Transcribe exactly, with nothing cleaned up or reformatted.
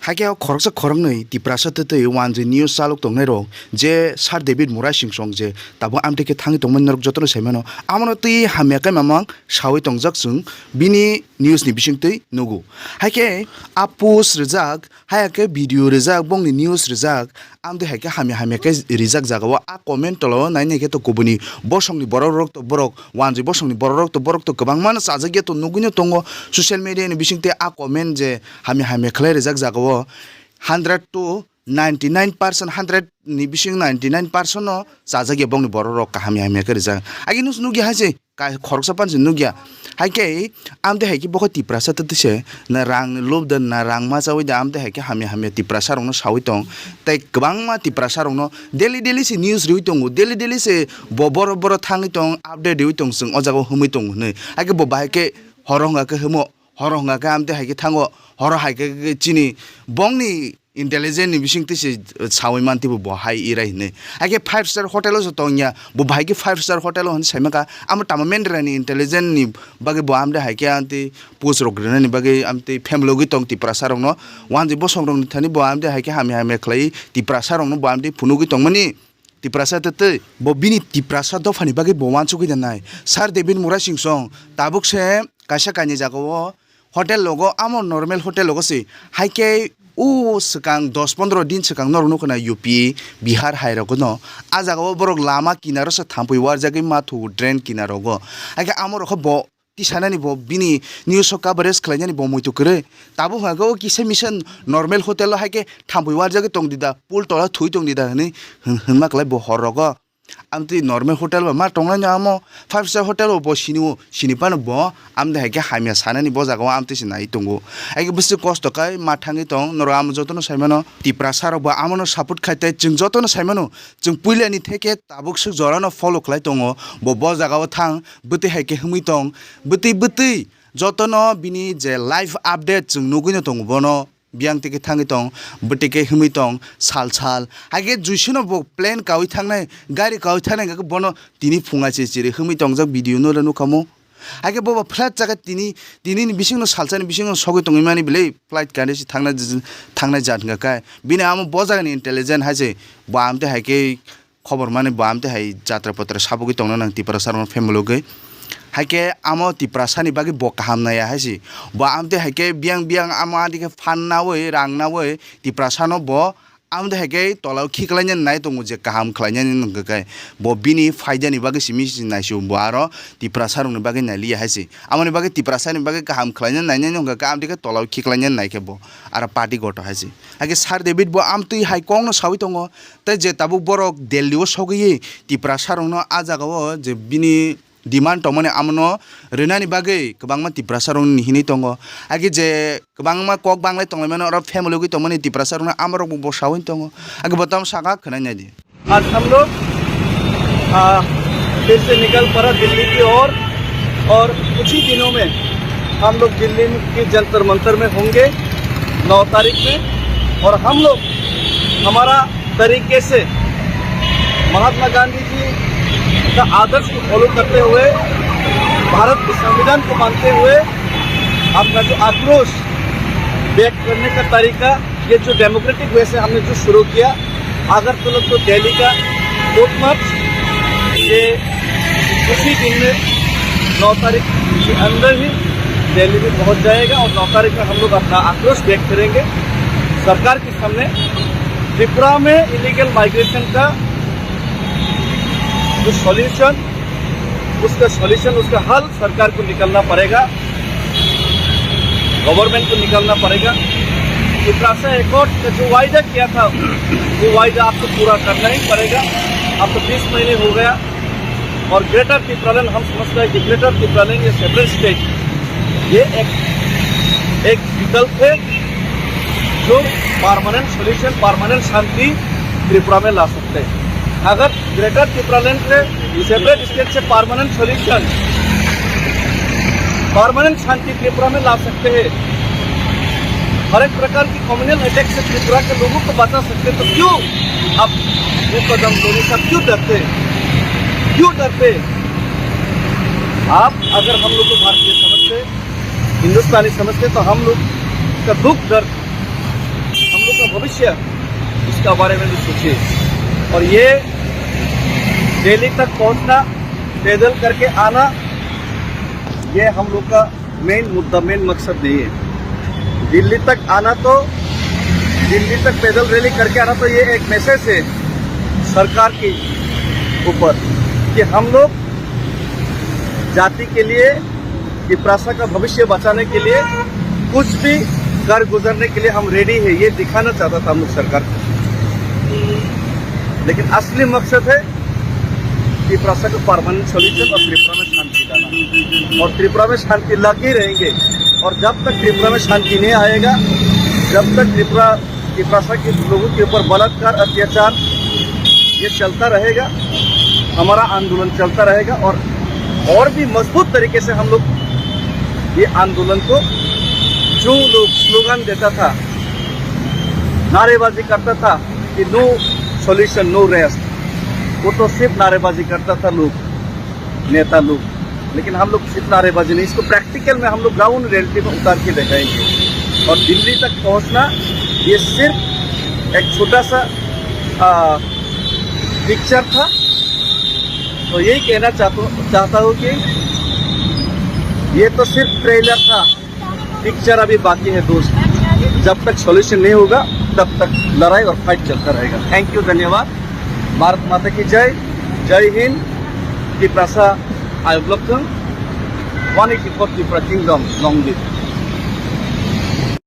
Hakhe o khoroksa khoroknwi Tiprasa twtwi wanjwi news chalok tongnai rok je Sir David Murasing song je tabuk amtwi khe thangwi tongmani norok jotono sai mano. Amono twi hamya khe mamang sawi tongjak chwng bini news ni bisingtwi nugo. Hakhe a post rijak, haya khe video rijak, bongni news rijak, amtwi hai khe hamya hamya khe rijak jaga o. A comment tola o nai nai khe to kubuni bosongni borok rok to borok wanjwi bosongni borok rok to borok to kwbangma no chajak ya to nugwi no tongo social media ni bisingtwi a comment je hamya hamya khlai rijak jaga o hundred to ninety nine percent, hundred ni bising ninety nine percent no chajak ya bongni borok rok kaham ya hamya khe rijak. Agi nus nugya hai se ka khoroksa pan se nugya. Hai khe amtwi hai khe bokho Tiprasa twtwi se na rang ni lob da na rang ma chawi da amtwi hai khe hamya hamya Tiprasa rok no sawi tong. Tei kwbangma Tiprasa rok no daily daily se news riwi tongo, daily daily se bo boro boro thangwi tong, update riwi tong, chwng o jaga o humwi tongo hinwi. Hai khe bo bahai khe horo hwnga khe humo, horo hwnga khe amtwi hai khe thango, horo hai khe chini bongni intelligent ni bisingtwi se sawi mantwi bo, bo hai irai hinwi. Hai khe five star hotel o se tongya, bo bahai khe five star hotel o hinwi saimaka, amo tamo Mendra ni intelligent ni bagwi bo amtwi hai khe amtwi post rok rinani bagwi amtwi family gwi tong Tiprasa rok no, wanjwi bosong rok ni thani bo amtwi hai khe hamya hamya khlai Tiprasa rok no bo amtwi phunugwi tongmani. Tiprasa twtwi bo bini Tiprasa dophani bagwi bo wansugwi da nai. Sir David Murasing song tabuk se kaisa kainwi jaga o hotel logo, amo normal hotel logo se. Hai khe o swkang dos pondro din swkang norok nukho na U P, Bihar hai rogo no. A jaga o borok lama kinaro se thampui warjagwi ma thugo drain kinaro go. Hai khe amo rokho bo tisanani bo bini news o coverage khlainani bo muitu kwrwi. Tabuk hwnka khe o kisa misa normal hotel o hai khe thampui warjagwi tong di da, pool tola thwi tong di da hinwi hwn-, hwnma klai bo hor rogo. Amtwi normal hotel ba ma tongnai no amo five star hotel o bo sini o, sini phano bo amtwi hai khe hamya sanani bo jaga o amtwi se nai tongo. Hai khe bwswk kosto khai ma thangwi tong, norok amo jotono sai mano. Tiprasa rok bo amono support khai tei chwng jotono sai mano. Chwng puila ni theke tabuk swk jora no follow khlai tongo. Bo bo jaga o thang, bwtwi hai khe himwi tong, bwtwi bwtwi jotono bini je live update chwng nugwi no tongo bono. Biyang tike thangwi tong, bwtwi khe himwi tong, sal sal. Hai khe juisino bo plane kaui thangnai, gari kaui thangnai, hwnkhe bono tini phunga se chiri himwi tongjak video no le nukha mo. Hai khe bo bo flight chakha tini, tini ni bisingno salsa ni bisingno sogwi tongwi mani belai flight kani se thangna, thangna jat hwnkha khe. Bini amo bo jaga ni intelligent hai se bo amte hai khe khobor mani bo amte hai jatra potra sabugwi tongna nang Tiprasa rokno family gwi. Hai khe amo Tiprasa ni bagwi bo kaham naiya hai se. Bo amte hai khe biyang biyang amo adi khe phan naui, rang naui Tiprasa no bo amte hai khe tola o khiklai nani nai tongo je kaham khlai nani nung khe bo bini phaida ni bagwi simi si nai se bo aro Tiprasa rokni bagwi nai liya hai se. Amoni bagwi Tiprasa ni bagwi kaham khlai nani nai nani nung khe amte khe tola o khiklai nani nai khe bo aro party goto hai se. Hai khe Sir David bo amtwi hai kok no saui tongo. Tei je tabuk borok Delhi o sogwi Tiprasa rokno a jaga o je bini demand tongmani amono rinani bagwi kwbangma Tiprasa rokni hinwi tongo. Agi je kwbangma kok banglai tonglaimani oro family gwi tongmani Tiprasa rokno amorok bo bwsa oi tongo. Agi bo tamo saka khwnai nai di. आज हम लोग, आ, फिर से निकल पड़ा दिल्ली की ओर और कुछ ही दिनों में हम लोग दिल्ली के जंतर मंतर में होंगे नौ तारीख में। और हम लोग हमारा तरीके से महात्मा गांधी जी का आदर्श को फॉलो करते हुए, भारत के संविधान को मानते हुए अपना जो आक्रोश व्यक्त करने का तरीका, ये जो डेमोक्रेटिक वे से हमने जो शुरू किया, अगरतला तो दिल्ली का फुट मार्च, ये उसी दिन में नौ तारीख के अंदर ही दिल्ली में पहुंच जाएगा और नौ तारीख में हम लोग अपना आक्रोश व्यक्त करेंगे सरकार के सामने। त्रिपुरा में इलीगल माइग्रेशन का जो सॉल्यूशन, उसका सॉल्यूशन, उसका हल सरकार को निकालना पड़ेगा, गवर्नमेंट को निकालना पड़ेगा। त्रिपुरा से एकॉर्ड का जो वायदा किया था, वो वायदा आपको पूरा करना ही पड़ेगा। अब तो बीस महीने हो गया और ग्रेटर तिप्रालैंड, हम समझते हैं कि ग्रेटर तिप्रालैंड या सेपरेट स्टेट, ये एक, एक विकल्प है जो परमानेंट सॉल्यूशन, परमानेंट शांति त्रिपुरा में ला सकते हैं। अगर ग्रेटर तिप्रालैंड से सेपरेट स्टेट से परमानेंट सॉल्यूशन, परमानेंट शांति त्रिपुरा में ला सकते हैं, हर एक प्रकार की कम्युनल अटैक से त्रिपुरा के लोगों को बचा सकते हैं, तो क्यों आप वो कदम लेने का क्यों डरते हैं? क्यों डरते हैं? आप अगर हम लोग को भारतीय समझते, हिंदुस्तानी समझते, तो हम लोग का दुख दर्द भविष्य, इसका बारे में भी सोचिए। और ये दिल्ली तक पहुंचना, पैदल करके आना, ये हम लोग का मेन मुद्दा, मेन मकसद नहीं है। दिल्ली तक आना तो, दिल्ली तक पैदल रैली करके आना तो ये एक मैसेज है सरकार के ऊपर कि हम लोग जाति के लिए, तिपरासा का भविष्य बचाने के लिए कुछ भी कर गुजरने के लिए हम रेडी है, ये दिखाना चाहता था हम लोग सरकार को। लेकिन असली मकसद है तिपरासा को परमानेंट सॉल्यूशन और त्रिपुरा में शांति लाना। और त्रिपुरा में शांति ला के रहेंगे। और जब तक त्रिपुरा में शांति नहीं आएगा, जब तक त्रिपुरा, तिपरासा के लोगों के ऊपर बलात्कार, अत्याचार ये चलता रहेगा, हमारा आंदोलन चलता रहेगा। और और भी मजबूत तरीके से हम लोग ये आंदोलन को, जो लोग स्लोगन देता था, नारेबाजी करता था कि नो सॉल्यूशन, नो रेस्ट, वो तो सिर्फ नारेबाजी करता था लोग, नेता लोग। लेकिन हम लोग सिर्फ नारेबाजी नहीं, इसको प्रैक्टिकल में हम लोग ग्राउंड रियलिटी में उतार के दिखाएंगे। और दिल्ली तक पहुंचना ये सिर्फ एक छोटा सा, आ, पिक्चर था। तो यही कहना चाहता हूँ, चाहता हूँ कि ये तो सिर्फ ट्रेलर था, पिक्चर अभी बाकी है दोस्त। जब तक सॉल्यूशन नहीं होगा, तब तक लड़ाई और फाइट चलता रहेगा। थैंक यू, धन्यवाद। भारत माता की जय, जय Hind. Tiprasa, I welcome one eighty four Tripura Kingdom, long live।